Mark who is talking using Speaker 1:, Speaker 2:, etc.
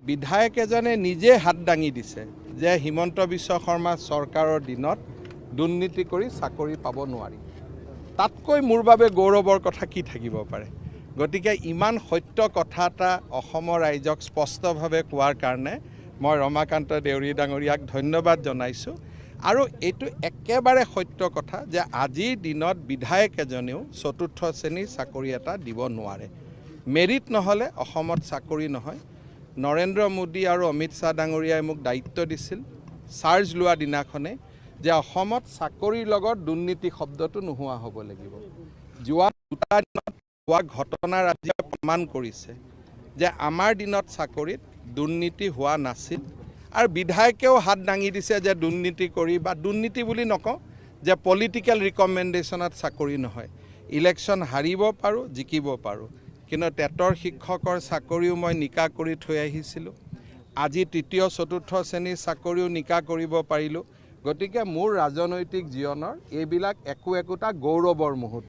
Speaker 1: বিধায়ক এজনে নিজে হাত দাঙি দিছে যে হিমন্ত বিশ্ব শৰ্মা চৰকাৰৰ দিনত দুৰ্নীতি কৰি চাকৰি পাব নোৱাৰি। তাতকৈ মোৰ বাবে গৌৰৱৰ কথা কি থাকিব পাৰে? গতিকে ইমান সত্য কথা এটা অসমৰ ৰাইজক স্পষ্টভাৱে কোৱাৰ কাৰণে মই ৰমাকান্ত দেউৰী ডাঙৰীয়াক ধন্যবাদ জনাইছোঁ। আৰু এইটো একেবাৰে সত্য কথা যে আজিৰ দিনত বিধায়ক এজনেও চতুৰ্থ শ্ৰেণীৰ চাকৰি এটা দিব নোৱাৰে। মেৰিট নহ'লে অসমত চাকৰি নহয়। নৰেন্দ্ৰ মোদী আৰু অমিত শ্বাহ ডাঙৰীয়াই মোক দায়িত্ব দিছিল চাৰ্জ লোৱা দিনাখনে যে অসমত চাকৰিৰ লগত দুৰ্নীতি শব্দটো নোহোৱা হ'ব লাগিব। যোৱা দুটা দিনত হোৱা ঘটনাৰাজিয়ে প্ৰমাণ কৰিছে যে আমাৰ দিনত চাকৰিত দুৰ্নীতি হোৱা নাছিল। আৰু বিধায়কেও হাত দাঙি দিছে যে দুৰ্নীতি কৰি, বা দুৰ্নীতি বুলি নকওঁ, যে পলিটিকেল ৰিকমেণ্ডেশ্যনত চাকৰি নহয়। ইলেকশ্যন হাৰিব পাৰোঁ, জিকিব পাৰোঁ, কিন্তু টেটৰ শিক্ষকৰ চাকৰিও মই নিকা কৰি থৈ আহিছিলোঁ। আজি তৃতীয় চতুৰ্থ শ্ৰেণীৰ চাকৰিও নিকা কৰিব পাৰিলোঁ। গতিকে মোৰ ৰাজনৈতিক জীৱনৰ এইবিলাক একো একোটা গৌৰৱৰ মুহূৰ্ত।